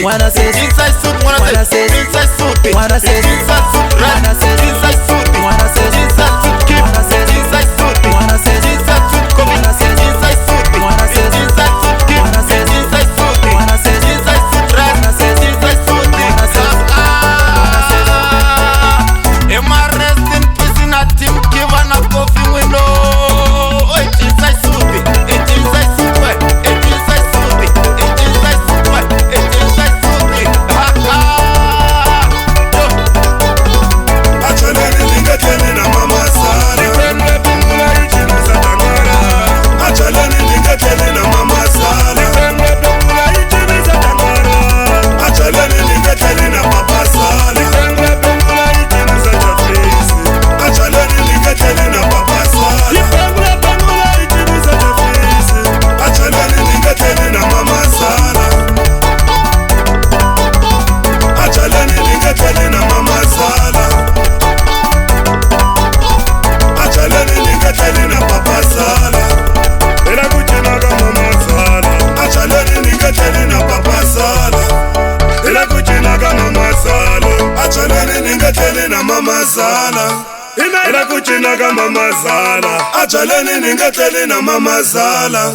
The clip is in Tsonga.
N'wana sesi. Inside suit, N'wana n'wana sesi. Inside suit, N'wana sesi. Inside suit, right. N'wana sesi. Inside suit, N'wana sesi. Inside suit, keep. N'wana sesi. Inside suit, N'wana sesi. Inside suit, come. N'wana sesi. Inside suit, N'wana sesi. Inside suit, keep. N'wana sesi. Inside suit, N'wana sesi. Inside suit, right. N'wana sesi. Inside suit, N'wana sesi. N'wana sesi. Ema rest in peace na team Kiva na Kofi Mwino. It's inside suit, it's inside suit, it's inside suit, it's inside suit, it's inside suit. Ha ha. Yo. Achaleni ningetleli na mamazala. Achaleni ningetleli na mamazala. Achaleni ningetleli na papazala. Achaleni ningetleli na papazala. Achaleni ningetleli na mamazala. Achaleni ningetleli na mamazala. Achaleni ningetleli na papazala. Achaleni ningetleli na papazala. Achaleni ningetleli na mamazala. Achaleni ningetleli na mamazala.